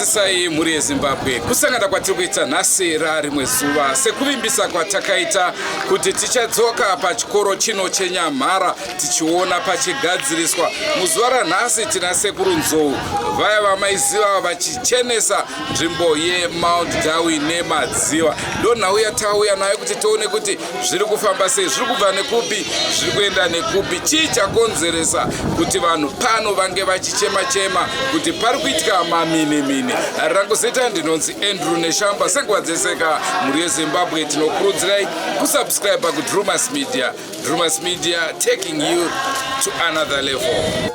Kwazisai mhuri yeZimbabwe. Kusangana kwatiri kuita nhasi rarimwe zuva sekuvimbisa kwatakaita kuti tichadzoka pachikoro chino cheNyamhara tichiona pachigadziriswa. Muzuva ranhasi tina Sekuru Nzou vaya vamaiziva vachichenesa nzvimbo yeMount Darwin nemadziva. Ndonhau yatauya nayo kuti tione kuti zviri kufamba sei, zviri kubva nekupi, zviri kuenda nekupi, chii chakonzeresa kuti vanhu pano vange vachichema chema kuti pari kuitika maminimini. Rangu zita ndinonzi Andrew Neshamba. Senguva dzeseka mhuri yeZimbabwe, tinokurudzirai kusubscribe kuDrumas Media. Drumas Media, taking you to another level.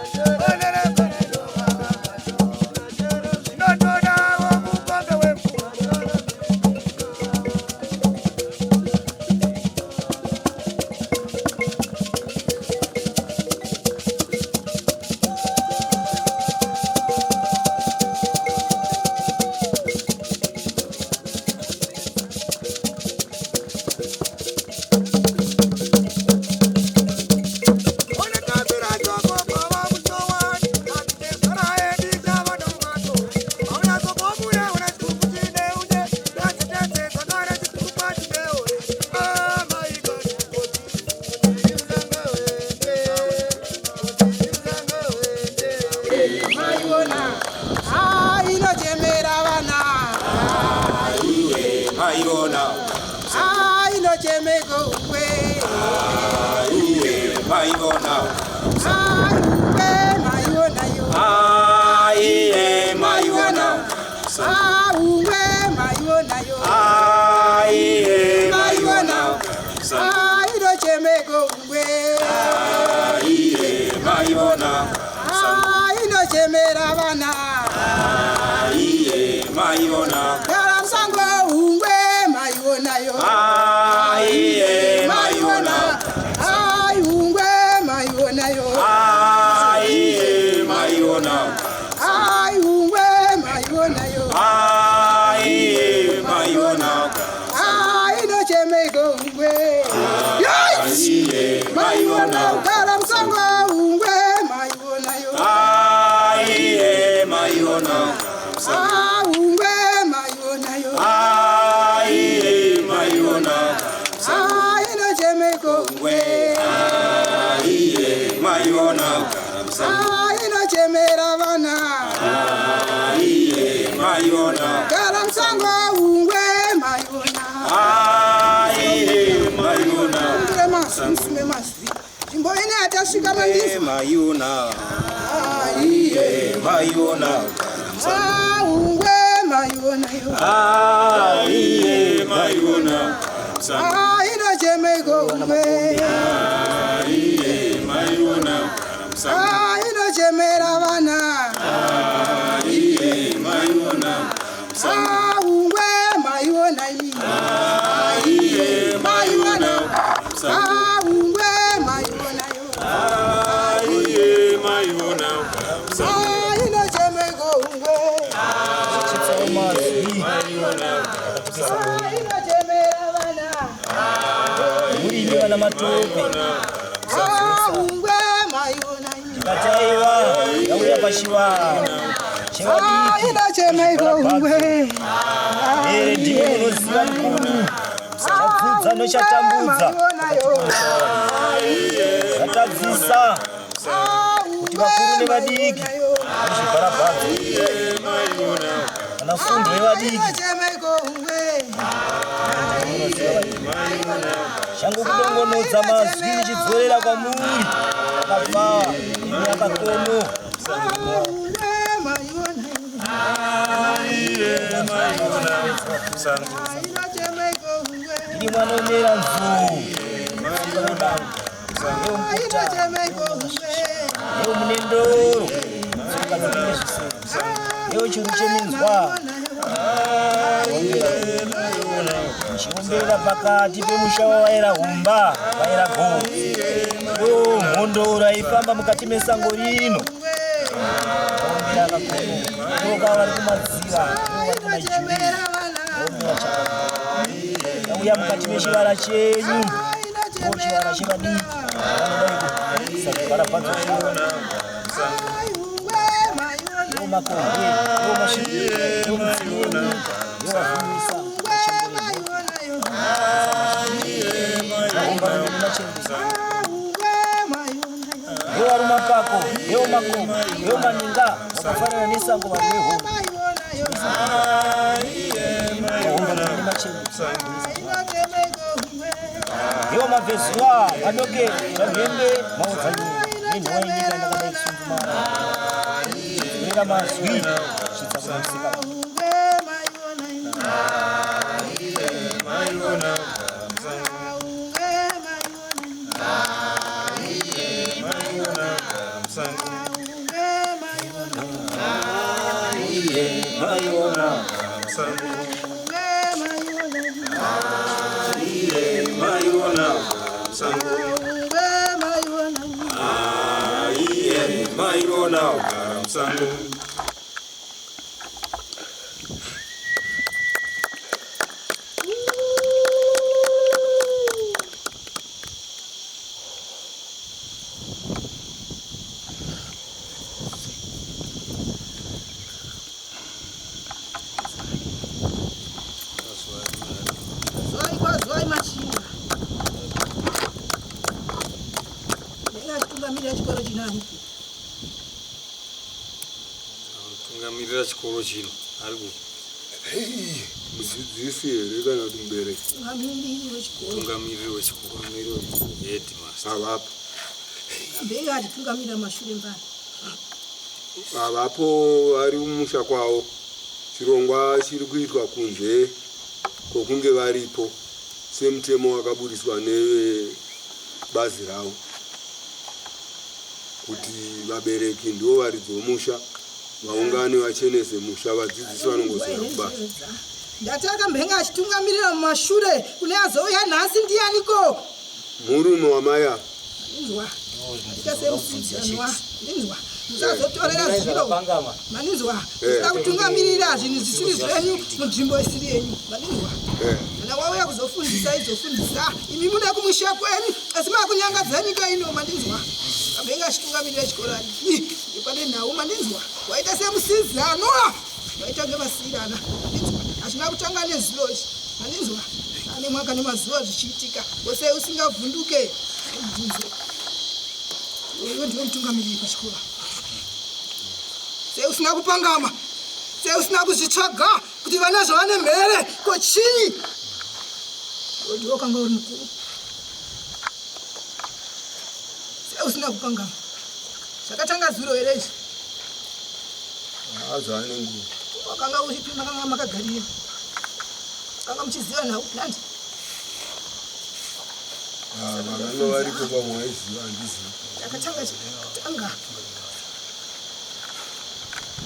Chatambudza zvatadzisa kuti vakuru nevadiki muzvibharabhadza kana fundo yevadiki shango kudongonodza mazwi ndichidzorera kwamuri akapfaa imi akakomo. Ndiri mwana unoera nzou Leo mune ndoro tsoka dzinenge zvisere leo churu cheminzwa chiombera pakati pemusha wawaera humba vaera goo yo mhondoro aifamba mukati mesango rino ombera kakomo toka vari kumadziva vari kunaijuri ombera chakadai auya mukati mechivara chenyu chivara chevadiki vanodai kuisa zvibharabhadzo zviona. makohwe, yewo masvikiro, yewo mudzimu wenyika, yewo vavhumisa, machembere mahombarume nemachembere, yewo arumapako, yewo makomo, yewo maninga, vakafanana nesango varwi vehondo, mahombarume nemachembere, yewo mabvezuva, madoke, chamhembe, maodzanyemba, nenhova yenyika ndakadai kusundumara, chidzorera mazwi, svitsa kuna musika. Zuwai kwazuwai machinga. Ndinge achitungamirira chikoro chino aripo. Tungamirira chikoro chino ari ku Mudzidzisi here kana kuti mubereki? Tungamiriri wechikoro. Tungamiriri wechikoro. Headmaster. Havapo. Mbenge achitungamirira mashure mbani. Havapo vari mumusha kwavo. Chirongwa chiri kuitwa kunze kwokunge varipo semutemo wakaburitswa nevebazi ravo kuti vabereki ndivo varidzi vomusha vaungane vachenese musha vadzidzisi vanongozora kubasa. Ndati akambenga achitungamirira mumashure kune azouya nhasi ndianiko? Murume wamai ava. Inzwa. Ita semusidzanwa. Inzwa. Musazotorera zviro. Maninzwa. Musada kutungamirira zvinhu zvisiri zvenyu munzvimbo isiri yenyu. Maninzwa. Kana wauya kuzofundisa izofundisa. Imi mune kumusha kwenyu asi makunyangadza nyika ino mandinzwa. Ambenga achitungamirira chikoro ari. Pane nhau mandinzwa. Waita semusidzanwa. Waita ngevasiyirana. Mandinzwa. Hazvina kutanga nezuro izvi. Mandinzwa. Ane mwaka nemazuva zvichiitika. Wose usingavhunduke. Mubvunzo. Iwe ndiwe mutungamiriri pachikoro. Sei usina kupangama? Sei usina kuzvitsvaga kuti vanazvo vane mhere? Ko chii? Iwe ndiwe wakanga uri mukuru. Sei usina kupangama? Zvakatanga zuro here izvi? Haa zvane nguva. Wakanga uripi makanga makagarira? Makanga muchiziva nhau nandi? Ah, vakanga varipo pamwe vaiziva handizivi. Chakatanga tanga.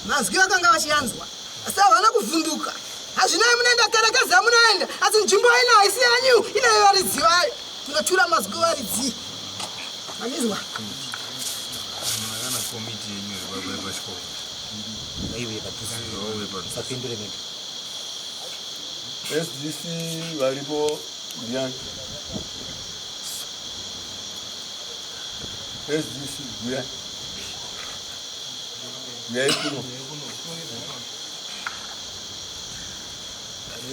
Mazwi vakanga vachianzwa asi havana kuvhunduka. Hazvinai munoenda kereke dzamunoenda asi nzvimbo ino haisi yenyu inayo varidzi vayo. Munotura mazwi varidzi. Manizwa? Makana komiti yenyu here baba yepachikoro? Vaiuye padhuze. Vauye padhuze. Musapindure mega. SDC varipo ndiani? SDC huyai. Huyai kuno.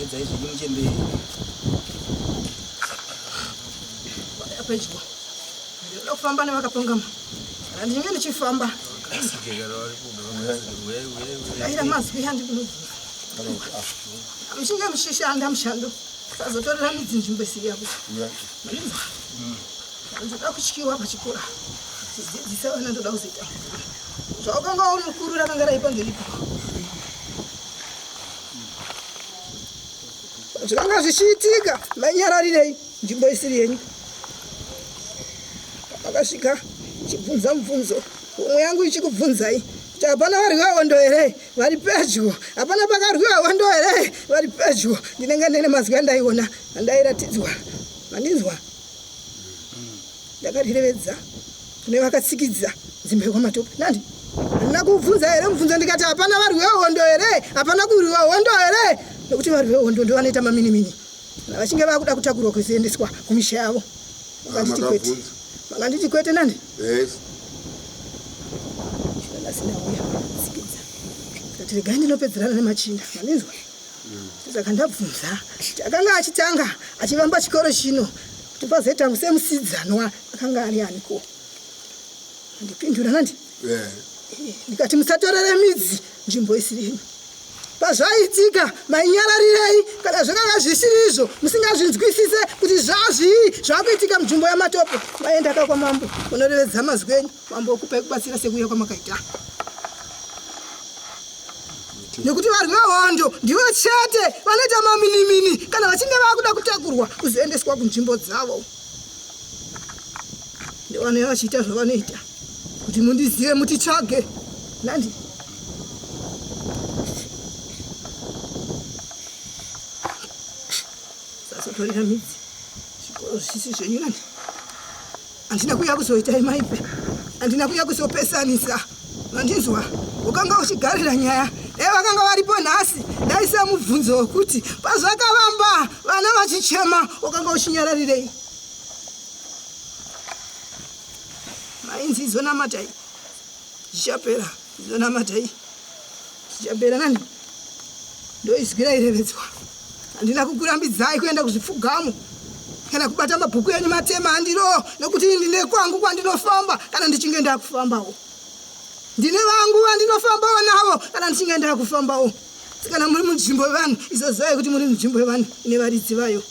Edza izvi muchembere. Vaya pedyo. Ndinoda kufamba nevakapangama. Kana ndinge ndichifamba. Daira mazwi andinobvunza. Muchinge muchishanda mushando sazotorera midzi nzvimbo isiri yako. Manzwa? Ndoda kutyiwa pachikora. Chidzidzisa vana ndoda kuzoita. Zvawakanga uri mukuru rakanga raipa ngeripo. Zvakanga zvichiitika mainyararirei nzvimbo isiri yenyu. Pakasvika chibvunza mubvunzo homwe yangu ichikubvunzai kuti hapana varwiwa hondo here vari pedyo hapana pakarwiwa hondo here vari pedyo ndinenge ndine mazwi andaiona andairatidzwa mandinzwa ndakarirevedza kune vakatsikidza nzimbe yekwamatope nandi handina kubvunza here mubvunzo ndikati hapana varwiwa hondo here hapana kurwiwa hondo here nekuti varwi vehondo ndo vanoita maminimini kana vachinge vakuda kutakurwa kuzoendeswa kumisha yavo Makanditi kwete. Makabvunza. Makanditi kwete nani? Yes. Nhasi ndauya tsikidza. Ndikati regai ndinopedzerana nemachinda, maninzwa? Saka ndabvunza kuti akanga achitanga achivamba chikoro chino kuti pazoita semusidzanwa akanga ari aniko? Ndipindura nandi? Eh. Ndikati musatorere midzi nzvimbo isiri yenyu. Pazvaiitika mainyararirei kana zvakanga zvisiri izvo musingazvinzwisise kuti zvazvii zvakuitika munzvimbo yamatopo maenda ka kwamambo munorevedza mazwi enyu mambo okupai kubatsira sekuuya kwamakaita nekuti varwi vehondo ndivo chete vanoita maminimini kana vachinge vakuda kutakurwa kuzoendeswa kunzvimbo dzavo Ndovanouya vachiita zvavanoita kuti mundizive mutitsvage nandi sazotorera midzi zvikoro zvisisi zvenyu nandi handina kuuya kuzoita imaipe handina kuuya kuzopesanisa Mandinzwa, ukanga uchigarira nyaya dai vakanga varipo nhasi ndaisa mubvunzo wekuti pazvakavamba vana vachichema wakanga uchinyararirei mainzi izonamatai zvichapera izonamatai zvichapera nani ndoizwi rairevedzwa handina kukurambidzai kuenda kuzvipfugamo kana kubata mabhuku enyu matema handiro nokuti ndine kwangu kwandinofamba kana ndichinge ndakufambawo ndine vangu vandinofambawo navo kana ndichinge ndakufambawo kana muri munzvimbo yevanhu izozivai kuti muri munzvimbo yevanhu ine varidzi vayo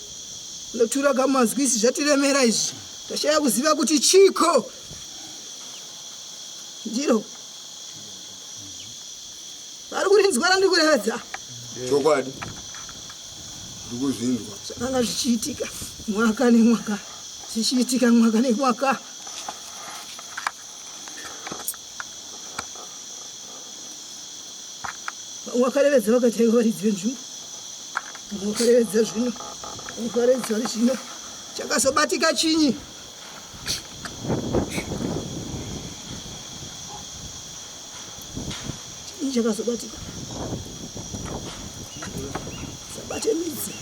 unotura kamazwi isi zvatiremera izvi tashaya kuziva kuti chiko ndiro vari kurinzwa randiri kurevedza chokwadi ndiri kuzvinzwa zvakanga zvichiitika mwaka nemwaka zvichiitika mwaka nemwaka vamwe vakarevedza vakati aiwa varidzi venzvimbo vamwe vakarevedza zvino vamwe vakarevedza zvino chakazobatika chinyi Chii chakazobatika? Sabate midzi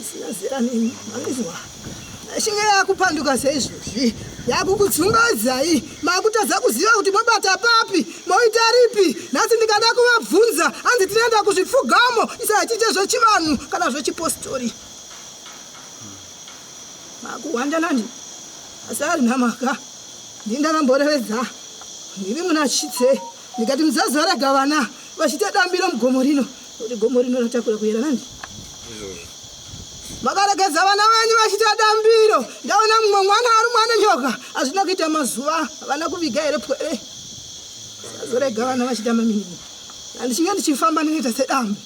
isina zera nemi manizwa achinge yakupanduka seizvozvi yakukudzungadzai makutadza kuziva kuti mobata papi moita ripi nhasi ndikada kuvabvunza hanzi tinoenda kuzvipfugamo isa achiite zvechivanhu kana zvechipostori makuhwanda nani asi ari nhamaka ndini ndakamborevedza ndiri muna chitse ndikati musazorega vana vachiita dambiro mugomo rino kuti gomo rino ratakura kuyera nani makaregedza vana venyu vachiita dambiro ndaona mumwe mwana arumwa nenyoka hazvina kuita mazuva havana kuviga here pwere sazorega vana vachiita maminini andichinge ndichifamba ndinoita sedambe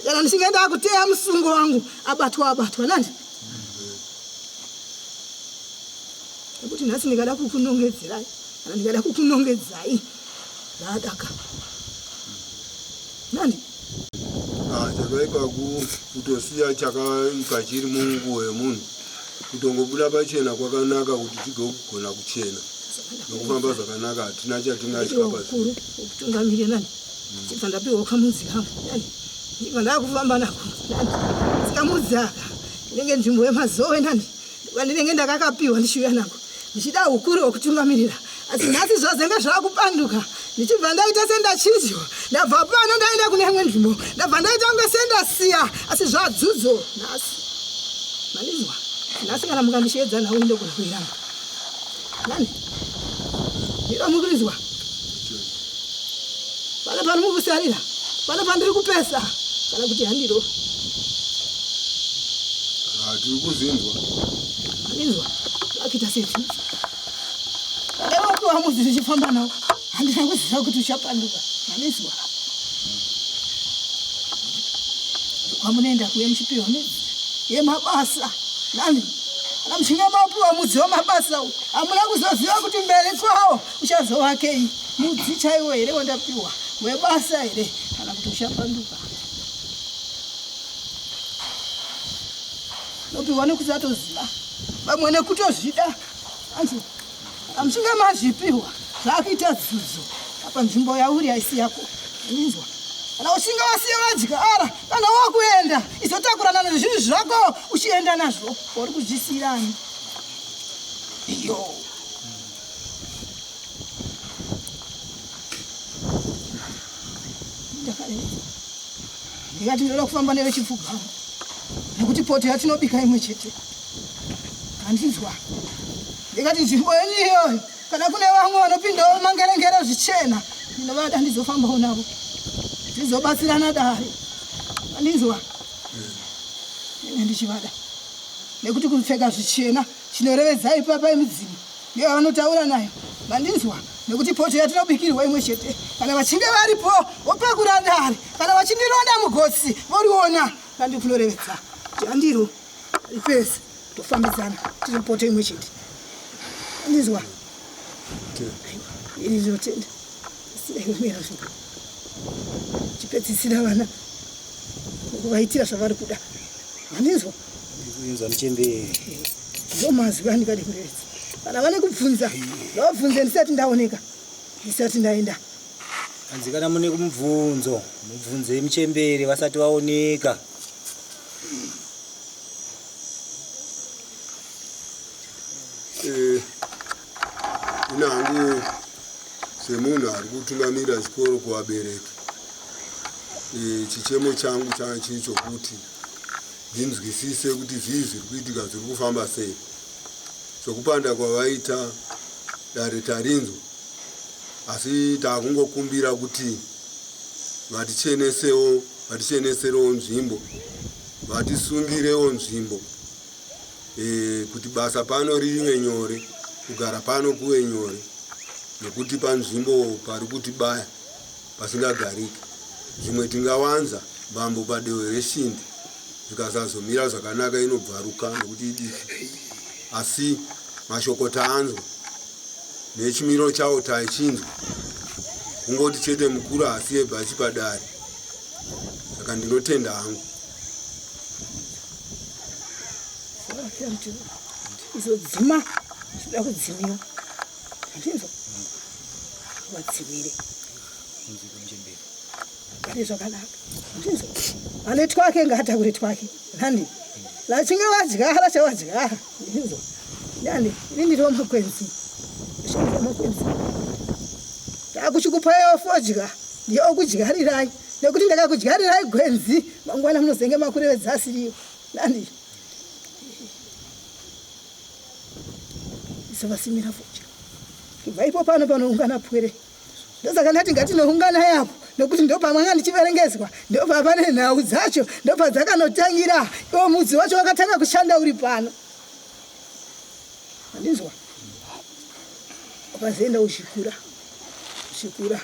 kana ndichinge ndakuteya musungo wangu abatwa abatwa nandi nekuti nhasi ndingada kukunongedzerai kana ndingada kukunongedzai zvadaka nandi ah, chakaipa kutosiya chakaipa chiri munguo yemunhu kutongobuda pachena kwakanaka kuti tigogona kuchena nokufamba zvakanaka hatina chatingatya pazikuru okutungamirira nani chibva ndapiwa kamudzi kangu nani ndibva ndakufamba nako nani sikamudzi aka inenge nzvimbo yemazowe nani Vandinenge ndakakapiwa ndichiuya nako ndichida hukuru hwekutungamirira asi nhasi zvazenge zvakupanduka ndichibva ndaita sendachinjiwa ndabva pano ndaenda kune imwe nzvimbo ndabva ndaita kunge sendasiya asi zvadzudzo nhasi mandinzwa nhasi kana mukandisheedza nhau ndogona kuiramba nani ndiro mukurinzwa pane pano mukusarira pane pandiri kupesa kana kuti handiro ah, tiri kuzvinzwa andinzwa akuita sezvi ndavapiwa muzi zvichifamba nawo handina kuziva kuti uchapanduka andinzwa kwamunoenda kuye muchipiwa midzi yemabasa nani kana muchinge mapiwa mudzi wemabasa hamuna kuzoziva kuti mberi kwawo uchazovakei mudzi chaiwo here wandapiwa webasa here kana kuti uchapanduka nopiwa nekusatoziva vamwe nekutozvida anzi amuchinge mazvipiwa zvakuita dzudzo apa nzvimbo yauri haisi yako inzwa kana uchinge wasiya wadyara kana wakuenda izotakurana nezvinhu zvako uchienda nazvo uri kuzvisiyirani iyo ndakarevedza Ndikati ndinoda kufamba nevechipfugamo nekuti poto yatinobika imwe chete. Handinzwa. Ndikati nzvimbo yenyu iyoyo kana kune vamwe vanopindawo mangerengere zvichena ndinovada ndizofambawo navo tizobatsirana dare. Handinzwa. Ine ndichivada nekuti kupfeka zvichena chinorevedza ipapa imidzimu ndiyo yavanotaura nayo. Mandinzwa nekuti poto yatinobikirwa imwe chete kana vachinge varipo vopakura dare kana vachindironda mugotsi voriona kandi kunorevedza kuti handiro ripese tofambidzana tiri poto imwe chete. Andinzwa ini ndinotenda sinaimera zvinhu chipedzisira vana kuvaitira zvavari kuda. Mandinzwa Inzwa muchembere. Ndo mazwi andingade kurevedza. Kana vane kubvunza, ngavabvunze ndisati ndaoneka, ndisati ndaenda. Hanzi kana mune mubvunzo, mubvunze muchembere vasati vaoneka. Eh, ini hangu semunhu ari kutungamira chikoro kuvabereki, eh, chichemo changu changa chiri chokuti ndinzwisise kuti zvii zviri kuitika zviri kufamba sei sokupanda kwavaita dare tarinzwa asi takungokumbira kuti vatichenesewo vaticheneserewo nzvimbo vatisungirewo nzvimbo e, kuti basa pano rive nyore kugara pano kuve nyore nekuti panzvimbo pari kutibaya pasingagariki. Zvimwe tingawanza mbambo padehwe reshindi zvikasazomira zvakanaka inobvaruka nekuti idiki. Asi mashoko taanzwa nechimiro chawo taichinzwa kungoti chete mukuru haasiye bhachi padare. Saka ndinotenda hangu. Izodzima zvida kudzimiwa. Handinzwa. Vadzimire. Gare zvakanaka. Handinzwa. Ane twake ngaatakure twake. Nandi. Vachinge vadyara chavadyara. Handinzwa. Nandi, ini ndiri wamakwenzi. Ndoshandisa makwenzi. Ndakuchikupaiwo fodya. Ndiyo okudyarirai. Nekuti ndakakudyarirai gwenzi. Mangwana munozenge makurevedza asiriyo. Nandi. Isavasimira fodya. Kubva ipo pano panoungana pwere. Ndosaka ndati ngatinoungana yapo nekuti ndopamwanga ndichiverengeswa ndopapane nhau dzacho ndopadzakanotangira iwo mudzi wacho wakatanga kushanda uri pano. Andinzwa? Wakazoenda uchikura uchikura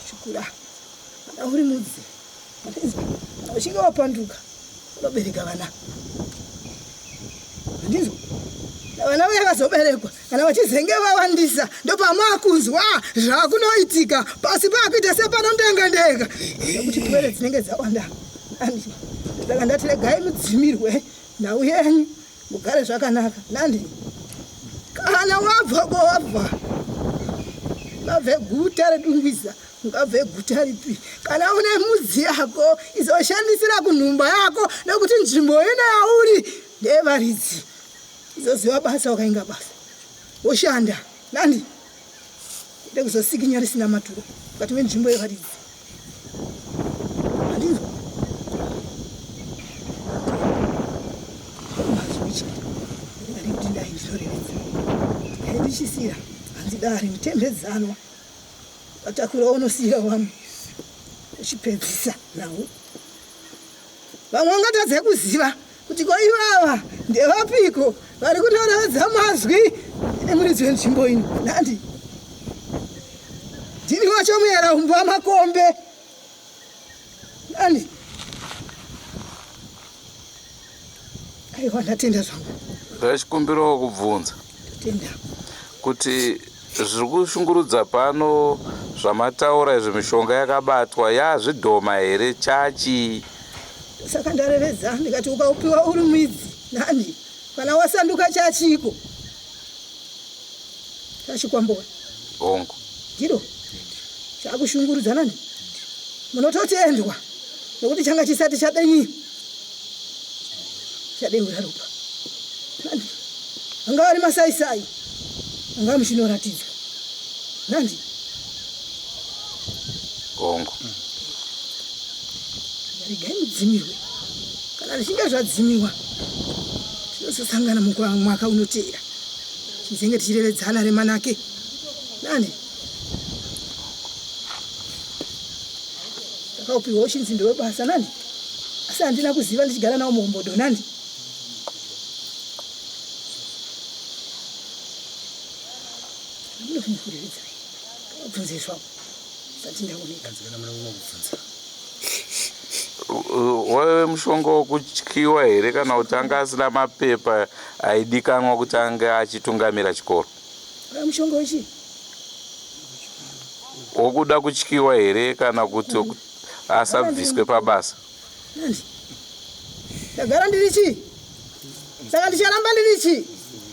uchikura kana uri mudzi andinzwa? Kana uchinge wapanduka unobereka vana handizvo vana vaye vazoberekwa kana vachizenge vawandisa ndopamakunzwa zvakunoitika pasi pakuita sepanondenga ndenga nekuti pwere dzinenge dzawanda saka ndati regai mudzimirwe nhau yenyu mugare zvakanaka nandi kana wabva kowabva ungabve guta redungwiza ungabve guta ripi kana une mudzi yako izoshandisira kunhumba yako nekuti nzvimbo ino yauri ndeyevaridzi izoziva basa wakainga basa woshanda nandi kwete kuzosikinya risina maturo mukati menzvimbo yevaridzi handinzwa ndingadi dai ndinorevedza dai ndichisira hanzi dare mutembedzanwa vatakura unosiira vamwe uchipedzisa nhau vamwe vangatadze kuziva kuti ko ivava ndevapiko vari kunorevedza mazwi emuridzi wenzvimbo ino nandi ndini wacho muyera umbo wamakombe nandi aiwa ndatenda zvangu ndachikumbirawo kubvunza ndatenda kuti zviri kushungurudza pano zvamataura izvi mishonga yakabatwa yazvidhoma here chachii Saka ndarevedza ndikati ukaupiwa uri mwidzi nani kana wasanduka chachiko chachikwambowa hongu ndiro chakushungurudza nani munototendwa nekuti changa chisati chadenyi chadeura ropa nandi anga ari masaisai anga muchinoratidza nandi hongu. Regai mudzimirwe. Kana zvichinge zvadzimiwa, tinozosangana mumwaka unoteera. Tizenge tichirevedzana remanake. Nani? Ndakaupiwa uchinzi ndewebasa nani? Asi handina kuziva ndichigara nawo muhombodo nani? Ndinokukurevedzai. Bvunze zvako. Sati ndaoneka. Waive mushonga wokutyiwa here kana kuti anga asina mapepa aidikanwa kuti ange achitungamira chikoro? Waive mushonga wechii? Wokuda kutyiwa here kana kuti asabviswe pabasa? Nandi. Ndagara ndiri chii? Saka ndicharamba ndiri chii?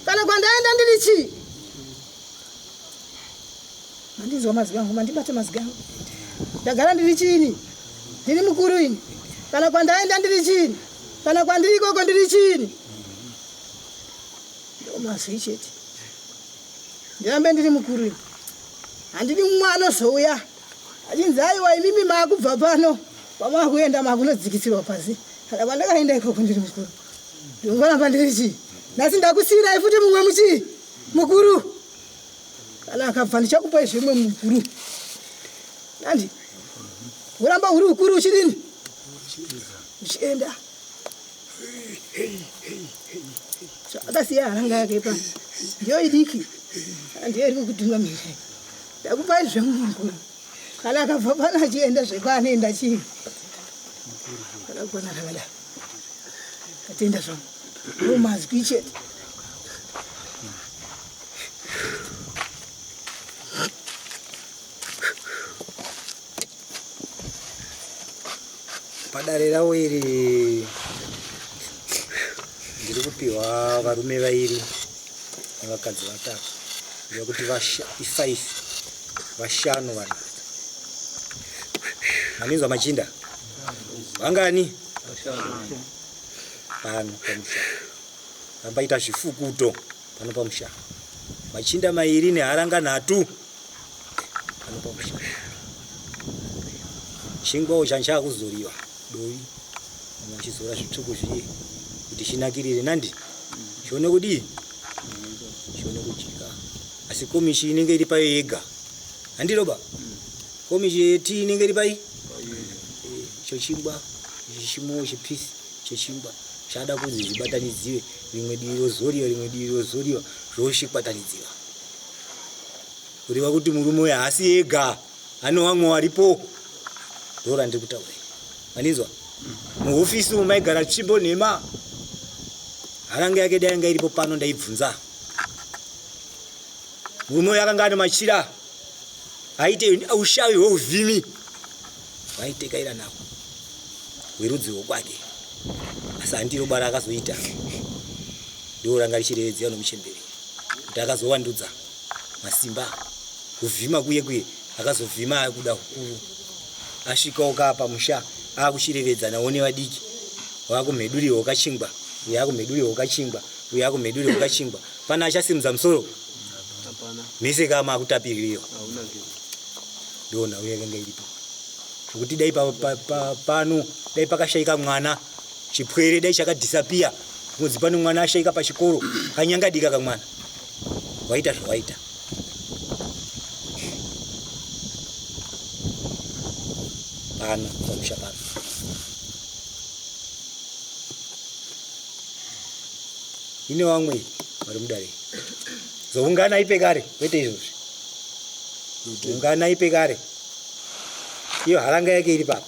Kana kwandaenda ndiri chii? Mandinzwa mazwi angu, mandibata mazwi angu. Ndagara ndiri chiini? Ndiri mukuru ini. Kana kwandaenda ndiri chiini? Kana kwandiri ikoko ndiri chiini? Ndo mazwi chete. Ndirambe ndiri mukuru ini. Handidi mumwe anozouya achinzi aiwa imimi maakubva pano kwamakuenda makunodzikisirwa pasi. Kana kwandakaenda ikoko ndiri mukuru. Ndingoramba ndiri chii? Nhasi ndakusiirai futi mumwe muchii? Mukuru. Kana akabva ndichakupai zvimwe mukuru. Nandi. Uramba uri ukuru uchidini? Uchienda. So, akasiya haranga yake pano. Ndiyo idiki. Ndiyo iri kukutungamirira. Ndakupai zvemumwe mukuru. Kana akabva pano achienda zvekwaanoenda chii? Akagona rakadaro. Tatenda zvangu. Ndomazwi chete. Padare ravo iri ndiri kupiwa varume vairi nevakadzi vatatu kureva kuti ifive vashanu vanhu maninzwa machinda vangani pano pamusha pambaita zvifukuto pano pamusha machinda mairi neharanga nhatu pano pamusha chingwawo chanchakuzoriwa dovi vamwe vachizora zvitsvuku zviye kuti chinakirire nandi chione kudii chione kudyika asi komichi inenge iri payo yega handiroba komichi yeti inenge iri pai icho chingwa ichi chimwewo chipisi chechingwa chada kunzi zvibatanidziwe rimwe divi rozoriwa rimwe divi rozoriwa zvoshikwatanidziwa kureva kuti murume uyu haasi ega ane vamwe varipo ndo randiri kutaura iri maninzwa muhofisi umu maigara tsvimbo nhema haranga yake dai yanga iripo pano ndaibvunza murume uyu akanga ane machira aite ushavi hweuvhimi vaitekaira navo hwerudzi rwokwake asi handiro bara akazoita ndiro ranga richirevedzera nomuchembere kuti akazowandudza masimba kuvhima kuye kuye akazovhima akuda hukuru asvikawo kaa pamusha akuchirevedza nawo nevadiki wakumheduriwo kachingwa uyo akumheduriwo kachingwa uyo akumheduriwo kachingwa pana achasimudza musoro mese kama akutapiririwa ndoo nhau yakanga iripo zvekuti dai pano pa, pa, pa, dai pakashaika mwana chipwere dai chakadhisapiya kunzi pane mwana ashaika pachikoro kanyangadika kamwana waita zvawaita pano pamusha pano ine vamwe vari mudare zounganai pekare kwete izvozvi unganai pekare iyo haranga yake iri papa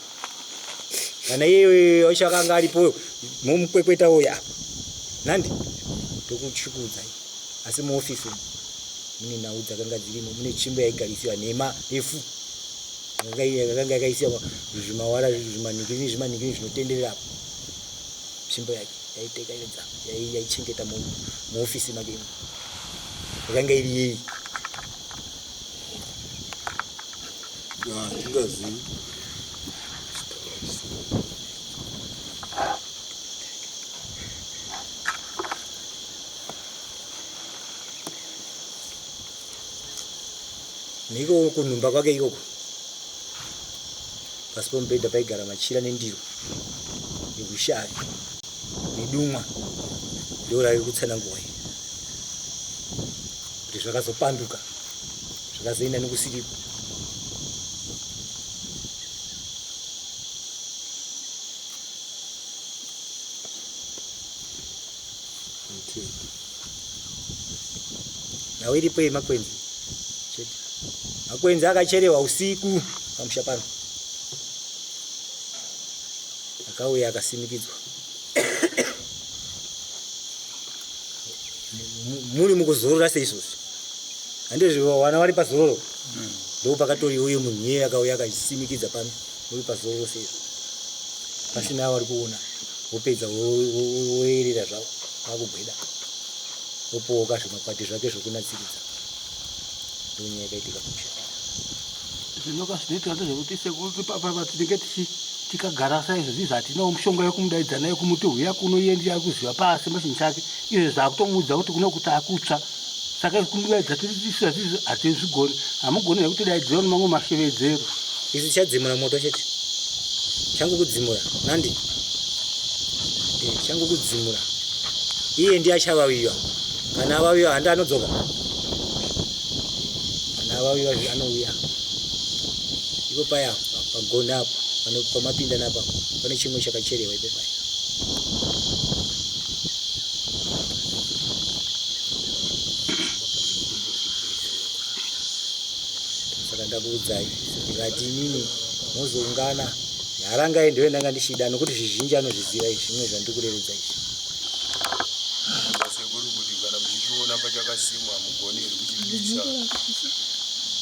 kana iye wacho akanga aripo momukwekweta uya apa nandi tokuchukudzai asi muofisi umu mune nhau dzakanga dzirimo mune tsvimbo yaigarisiwa nhema refu yakanga yakaisiwa zvimawara zvimanikini zvimanikini zvinotenderera apo tsvimbo yake yaitekaedza yaichengeta muofisi make imo yakanga iri yei Hatingazivi. Niko kunhumba kwake ikoko. Pasi pomubhedha paigara machira nendiro nehushavi nedumwa ndo rari kutsanangurwa iri kuti zvakazopanduka zvakazoenda nekusiripo. Nhau iripo yemakwenzi chete. Makwenzi akacherewa usiku pamusha pano, akauya akasimikidzwa muri mukuzorora seizvozvi handizvi vana vari pazororo ndo pakatori uye munhu iyeye akauya akasimikidza pano muri pazororo seizvo pasina vari kuona wopedza woerera zvavo vakugweda wopowoka zvimakwati zvake zvokunatsiridza ndonyaya yakaitika kumusha. Zvinoka zvinoitika ndezvekuti sekuru papa tinenge tichi tikagara saizvozvi izvi hatinawo mushonga yekumudaidza nayo kumuti huya kuno iye ndiye ari kuziva paasema chinhu chake izvo zvakutomuudza kuti kuno kuti akutsva saka kumudaidza tiriisazvizvi hatizvigoni hamugoni here kutidaidzira nemamwe mashevedzero. Isu tichadzimura moto chete. Changu kudzimura nandi changu kudzimura iye ndiye achavaviwa kana avaviwa handi anodzoka kana avaviwa anouya ipo paya pagona apo pamapinda napa pane chimwe chakacherewa ipo paya saka ndakuudzai ndikati inini mozoungana harangai ndiwe ndanga ndichida nokuti zvizhinji anozviziva izvi zvimwe zvandikurevedza izvi. Sekuru kuti kana muchichiona pachakasimwa hamugoni here kuchibisa?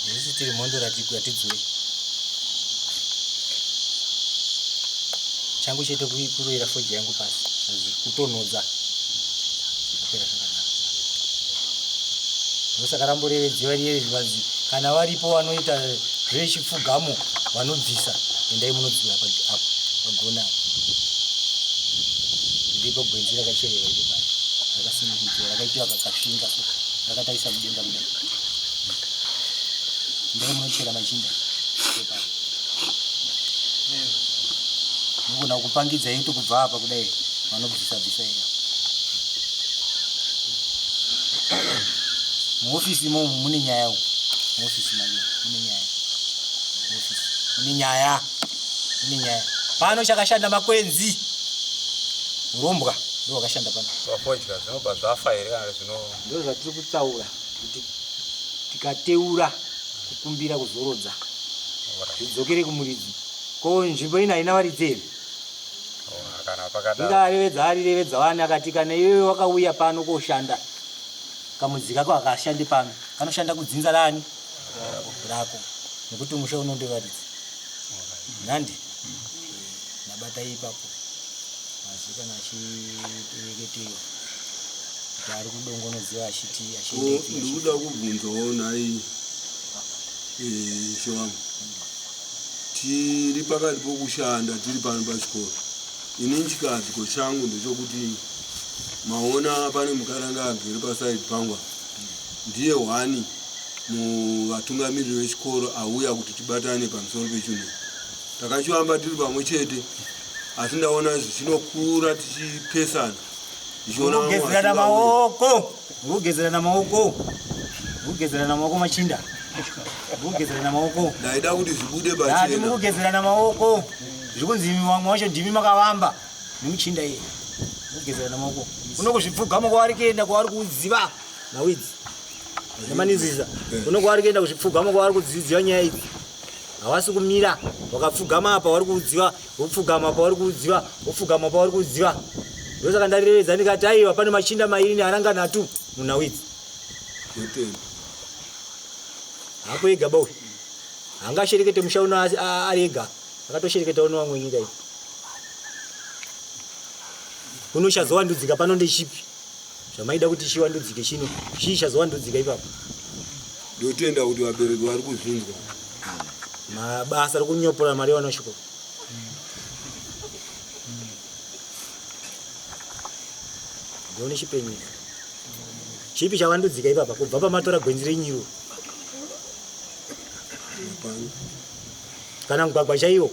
Isusu tiri mhondoro hatidzure. Changu chete kuroyera fodya yangu pasi kutonhodza zvapera zvakanaka. Ndosaka ramborevedziwa riye zvivanzi kana varipo vanoita zvechipfugamo vanobvisa endai munodzura apo pagona apo ndipo gwenzi rakachererwa ipo paya rakasimukidzwa rakaitiwa kakasvinga so rakatarisa mudenga kudai ndai munochera machinda ipo paya nogona kupangidza ito kubva apa kudai vanobvisa bvisa iya muofisi imomo mune nyaya umu muofisi mayo mune nyaya muofisi mune nyaya mune nyaya pano chakashanda makwenzi urombwa ndo wakashanda pano. Vafodya zvinobva zvafa here kana zvino? Ndo zvatiri kutaura kuti tikateura kukumbira kuzorodza zvidzokere kumuridzi. Ko nzvimbo ino haina varidzi here? Kana pakadaro. Inga arevedza arirevedza wani akati kana iwewe wakauya pano koshanda kamudzi kako hakashandi pano kanoshanda kudzinza rani rako nekuti musha unondovaridzi nhandi nabata ipapo mazwi kana achireketewa kuti ari kudongonodziwa achiti achiendepi. Ndikuda kubvunzawo nhai ishe wangu, tiri pakati pokushanda tiri pano pachikoro. Ini chikadziko changu ndechokuti maona pane mukaranga agere pasaidi pangu apa, ndiye hwani muvatungamiriri vechikoro auya kuti tibatane pamusoro pechinhu. Takachivamba tiri pamwe chete, asi ndaona zvichinokura tichipesana. Ndichiona vamwe Mukugezerana vachingauya. maoko, mukugezerana maoko, mukugezerana maoko machinda, mukugezerana maoko. Ndaida kuti zvibude Ndati pachena. mukugezerana maoko, zviri kunzi imi vamwe vacho ndimi makavamba nemuchinda iye. Mukugezerana maoko. Kuno kuzvipfugamo kwavari kuenda kwavari kuziva nhau idzi. Nemanizisa. Kuno kwavari kuenda kuzvipfugamo kwavari kudzidziva nyaya idzi. Havasi kumira, wakapfugama apa vari kuudziwa, wopfugama apa vari kuudziwa, wopfugama apa vari kuudziwa. Ndosaka ndarirevedza ndikati aiwa pane machinda mairi neharanga nhatu munhau idzi. Ndotenda. Hapo ega ba uyu. Haangasherekete musha uno ari ega. Akatoshereketa uno vamwe nyika iyi. Kuno chazowandudzika pano ndechipi? Zvamaida kuti chiwandudzike chino, chii chazowandudzika ipapo? Ndotenda kuti vabereki vari kuzvinzwa. Mabasa ari kunyopora mari yevana vechikoro. Ndione chipenyu. Chipi chavandudzika ipapa kubva pamatora gwenzi renyiro? Hapana. Kana mugwagwa chaiwo.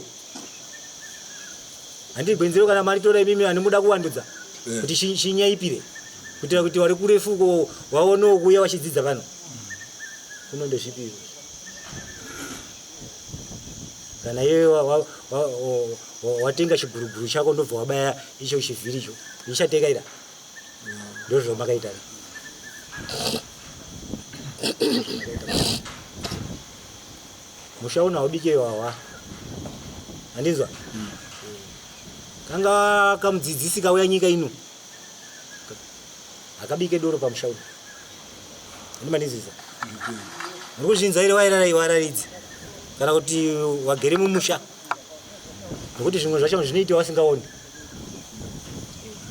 Handiti gwenzero kana maritora imimi anomuda kuwandudza Eh. kuti chinyaipire kuitira kuti wari kurefu uko waonewo kuuya wachidzidza pano. Kuno ndezvipi izvozvo? Kana iwe watenga chiguruguru chako ndobva wabaya icho chivhiri icho ichateka ira ndozvamakaita. Musha uno haubike wawa, handinzwa kanga kamudzidzisi kauya nyika ino akabike doro pamusha uno. Handimandinzwisa muri kuzvinzwa ire wairarai wararidzi kana kuti wagere mumusha, nokuti zvimwe zvacho zvinoitiwa vasingaoni.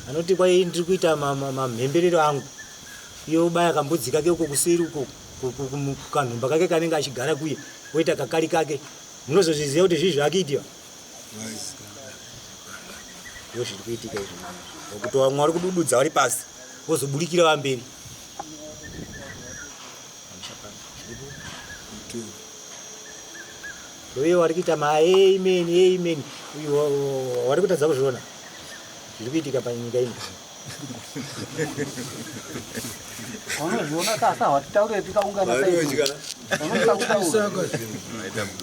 Anoti kwai ndiri kuita mamhemberero angu, iye obaya kambudzi kake uko kuseri uko kanhumba kake kanenge achigara kuye, oita kakali kake. Munozozviziva kuti zvii zvaakuitiwa, ndo zviri kuitika izvo, nokuti vamwe vari kudududza vari pasi vozoburikira vamberi. Uye wari kuita maamen amen, wari kutadza kuzviona zviri kuitika panyika ino. Vanozviona sasa hatitaure tikaungana.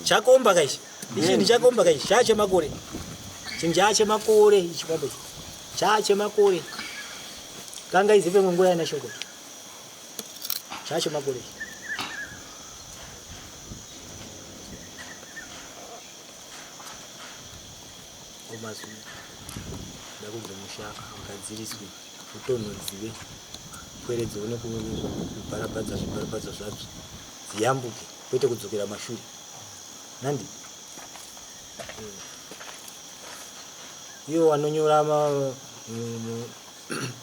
Chakomba kaichi ichi ndichakomba kaichi chachemakore, chinhu chachemakore ichi kwambo ichi chachemakore kanga izive nguva yana shoko chachemakore ichi. Komazuva da kunzi musha ugadziriswe, utonhodziwe, pwere dzione kubharabhadza zvibharabhadza zvadzo dziyambuke kwete kudzokera mashure. Nandi ivo vanonyora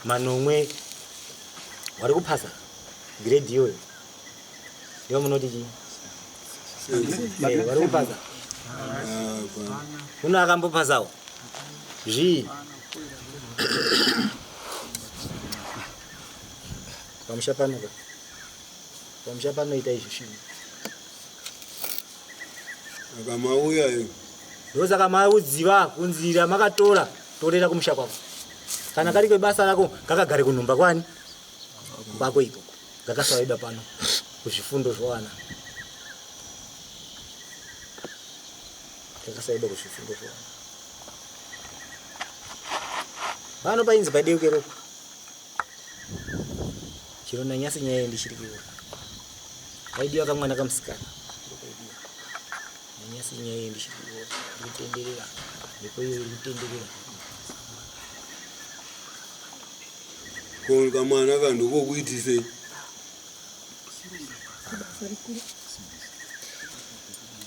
manomwe vari kupasa grade iyoyo ndivo munoti chii? Vari kupasa uno akambopasawo zvii pamusha pano ka pamusha panoita izvi zvinhu. Saka mauya iyo. Ndosaka maudziva kunzira makatora torera kumusha kwako. Kana kari kwebasa rako kakagare kunhumba kwani kwako ikoko, ngakasawaida pano kuzvifundo zvowana, kakasaida kuzvifundo zvowana pano painzi padeuke roko chiro. Nanyasi nyaya iyi ndichiri kuiona. Paidiwa kamwana kamusikana, ndopaidiwa. Nanyasi nyaya iyi ndichiri kuiona, iri kutenderera mhepo iyo iri kutenderera. Ko kamwana kandokokuitisei?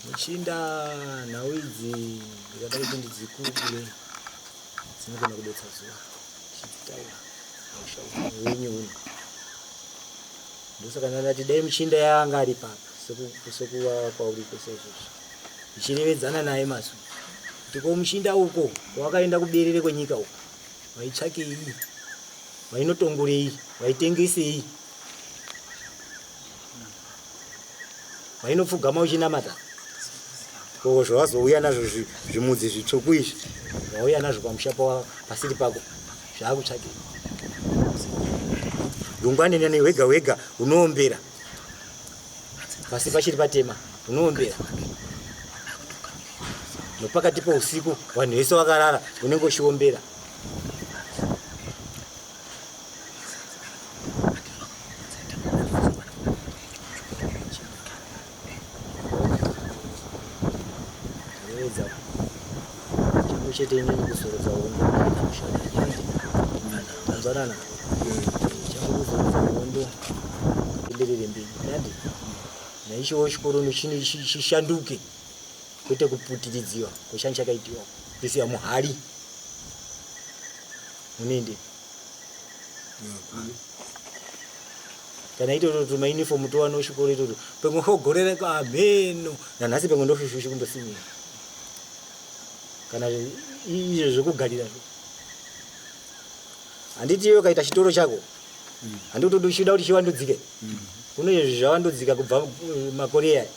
Muchinda, nhau idzi ndikada kuti ndidzikurukure dzinogona kudetsa zuva tichidzitaura musha wenyu uno. Ndosaka ndandati dai muchinda yanga ari papa sekuva kwauri kwese izvozvi, ndichirevedzana naye masu kuti ko muchinda uko kwawakaenda kuberere kwenyika uko waitsvakei, wainotongorei, waitengesei, wainopfugama uchinamata? Ko zvawazouya nazvo zvimudzi zvitsvuku izvi wauya nazvo pamusha pasiri pako zvaakutsvakei? Rungwanenani wega wega unoombera pasi pachiri patema, unoombera nopakati pousiku vanhu vese vakarara, unenge uchiombera. Ndinoedza changu chete inini kuzorodza hondo mushana. Tanzwanana, changu kuzorodza hondo enderere mberi nandi naichowo chikoro nochino chishanduke kwete kuputiridziwa kwechani chakaitiwa kuisiwa muhari munoende. Kana itoto tumauniform towano chikoro itoto pamwe gore amheno nanhasi pamwe ndoshushushu kundosimira kana izvo zvekugarira zvo. Handiti iwe ukaita chitoro chako, handiti kuti uchida kuti chivandudzike? Kuno izvi zvavandudzika kubva makore aya.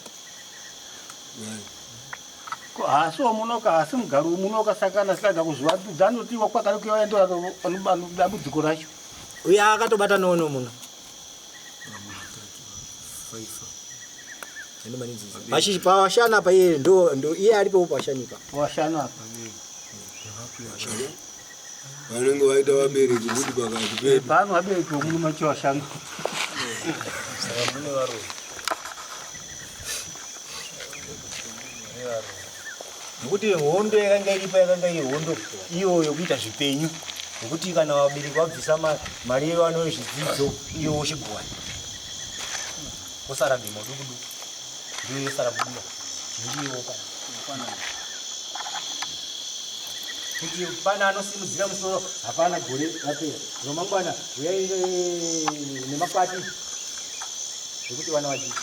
Ko haasi womunoka haasi mugari womunoka saka kana asingada kuzvivandudza anotiwa kwakari kuya ndo dambudziko racho. Uya akatobata nono muno. Pachi pawashana apa iye ndo ndo iye aripo pawashanipa. Pawashana apa. Vanenge vaita vabereki futi pakati pedu. Pano vabereki vomuno macho vashanu. Saka mune varoyi. Nokuti hondo yakanga iripo yakanga iri hondo iyo yokuita zvipenyu nokuti kana vabereki vabvisa mari yevana yezvidzidzo iyo wochigwana wosara ndimo duku duku ndiyo yosara kubuda zhinji iwo kana kuti pana anosimudzira musoro hapana gore rapera romangwana uyai nemakwati zvekuti vana vadzidze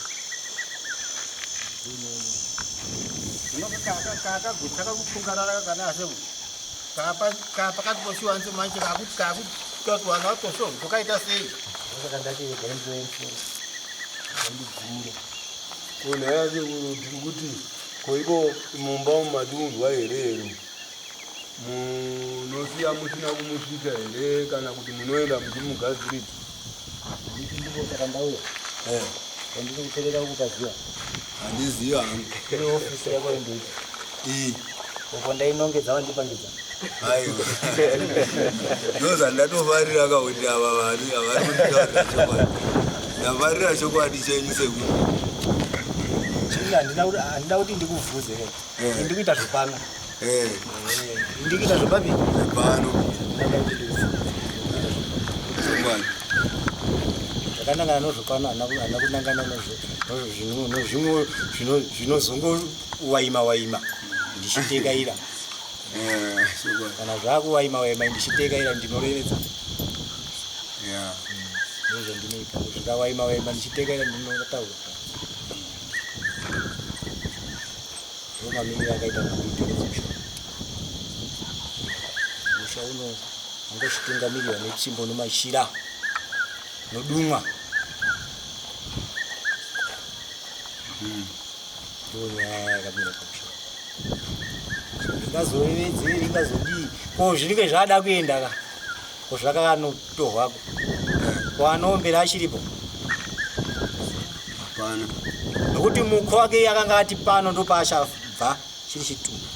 Kakagutsa kakupungarara kana ase pakati poshiwanze manje kakuti kakuti wana watosho tokaita sei saka ndati regai nditore musoro ndigure ko nhai ase tiri kuti ko iko mumba umu matiunzwa here here munosiya musina kumusvika here kana kuti munoenda muchimugadziridza Ndipo saka ndauya. Eh. Ndiri kuperera ukupaziva. Handizivi hangu. Kune ofisi yako indoita. Iyi. Uko ndainongedza wandipangidza. Aiwa. Ndozvandatofarira ka kuti ava vanhu havari kunditaurira chokwadi. Ndafarira chokwadi chenyu sekuru. Chini handina kuti handina kuti ndikuvhunze. Eh. Ndiri kuita zvepano. Eh. Ndiri kuita zvepapi? Zvepano. Handina kuti ndikuvhunze. Chokwadi. Zvakanangana nozvepano handina kunangana nozvimwe zvinozongowaima waima ndichitekaira. Eh, chokwadi. Kana zvakuwaima waima ndichitekaira ndinorevedza. Yeah. Ndozvandinoita. Zvikawaima waima ndichitekaira ndinotaura. Ndomamiriro akaita makuiteredza musha. Musha uno wangochitungamirira netsvimbo nomachira nodumwa. Ndonyaya yakamira pamusha. Ingazorevedzeri ingazodii ko zvinenge zvada kuenda ka ko zvakanotorwako ko anoombera achiripo Hapana. Nokuti mukho wake akanga ati pano ndopaachabva chiri chitunha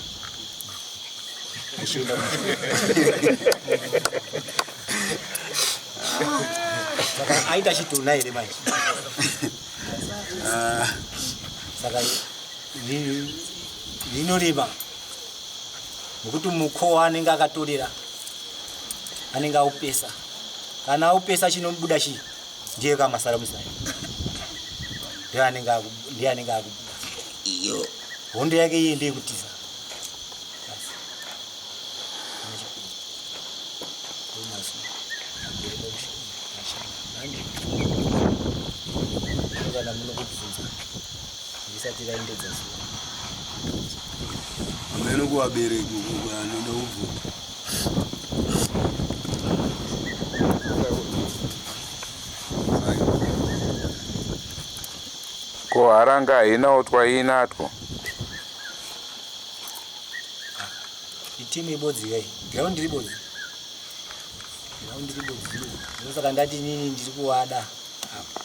achienda saka aita chitunha here manje saka rinorema nokuti mukho waanenge akatorera anenge aupesa kana aupesa chinobuda chii ndiye kamasara musaya ndiye anenge ndiye anenge akubuda iyo hondo yake iye ndiye kutiza kana muno kubvunza ndisati raendedza zuva Hameno kuvabereki uku anoda kubvunza. Ko haranga hainawo twainatwo. Itimu ibodzi kai. Ground ribodzi. Ground ribodzi. Ndosaka ndati nini ndiri kuwada. Apa.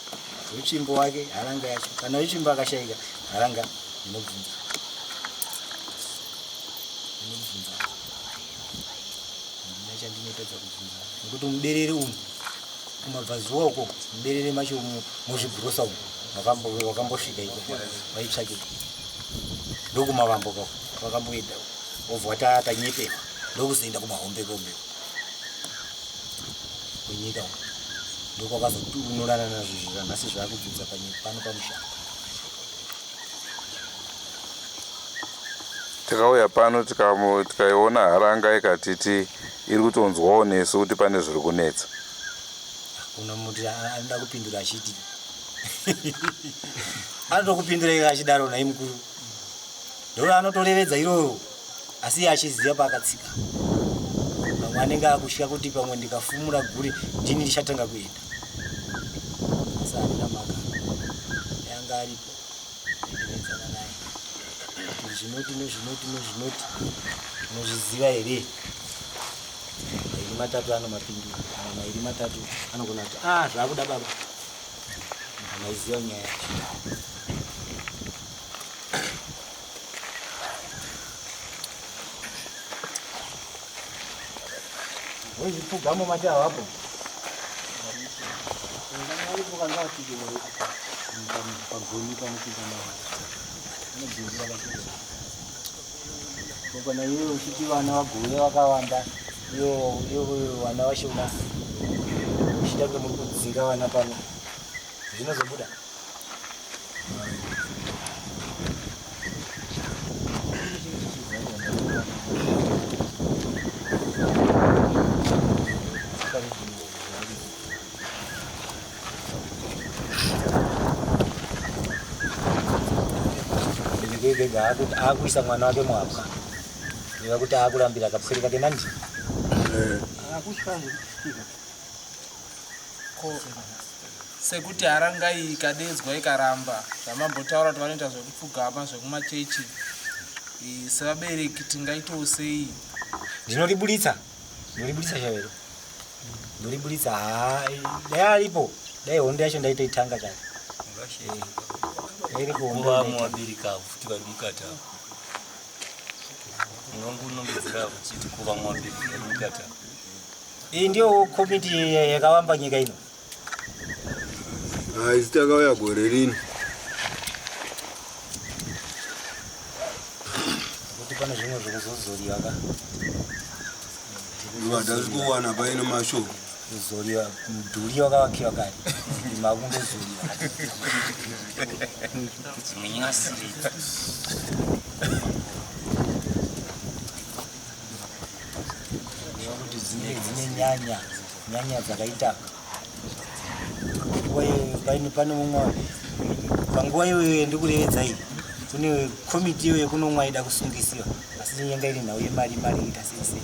Wetsvimbo wake haranga yacho. Kana wetsvimbo akashaika haranga ndinobvunza. Ndinobvunza. Handina chandinotadza kubvunza. Nekuti muberere umu kumabvazuva uko muberere macho muzvibhurosa umu wakambosvika ikoko waitsvake ndokumavambo kako wakamboenda wobva watanyepewa ndokuzoenda kumahombe kombe kwenyika uko ndokwakazoturunurana nazvo zvanhasi zvakubvunza pano pamusha. Takauya pano tikaiona haranga ikatiti iri kutonzwawo nesu kuti pane zviri kunetsa. Hakuna muti anoda kupindura achiti anotokupindura iye achidaro nhai mukuru. Ndoro anotorevedza iroro asi iye achiziva paakatsika. Pamwe anenge akutya kuti pamwe ndikafumura gure ndini ndichatanga kuenda. Asi handina maka. Yanga aripo. Ndinetsana naye. Kuti zvinoti nezvinoti nezvinoti unozviziva here? Mairi matatu anomapindura kana mairi matatu anogona kuti ah zvakuda baba. Amaiziva nyaya yacho. Wezvipfugamo mati havapo. Pagoni panopinda kana iwe uchiti vana vagouya vakawanda iyo iyo vana vashoma uchiita kunge muri kudzinga vana pano zvinozobuda Gega akuisa mwana wake muhapwa reva kuti akurambira kapwere kake nandi Sekuti harangai ikadedzwa ikaramba zvamambotaura kuti vanoita zvekupfugama zvekumachechi sevabereki tingaitawo sei? Ndinoriburitsa, ndinoriburitsa shavero, ndoriburitsa. Haa, dai aripo, dai hondo yacho ndaitoitanga kare. Dai iripo hondo Vamwe ndaitanga. vabereki avo futi vari mukati avo unongunongedzera uchiti ko vamwe vabereki vari mukati avo. Iyi ndiyo komiti yakavamba nyika ino. Haisi takauya gore rino. Kuti pane zvimwe zvekuzozoriwa ka. Vatasi kuwana paine mashoko. Kuzoriwa mudhuri wakavakiwa kare. Makundozoriwa. Dzimwe nyasiri. Kuti dzine dzine nyanya, nyanya dzakaita nguva iyo paine pane mumwe panguva iyoyo yandikurevedza iyi kune komiti iyoyo kunomwe aida kusungisiwa asi yanga iri nhau yemari mari ita sei sei.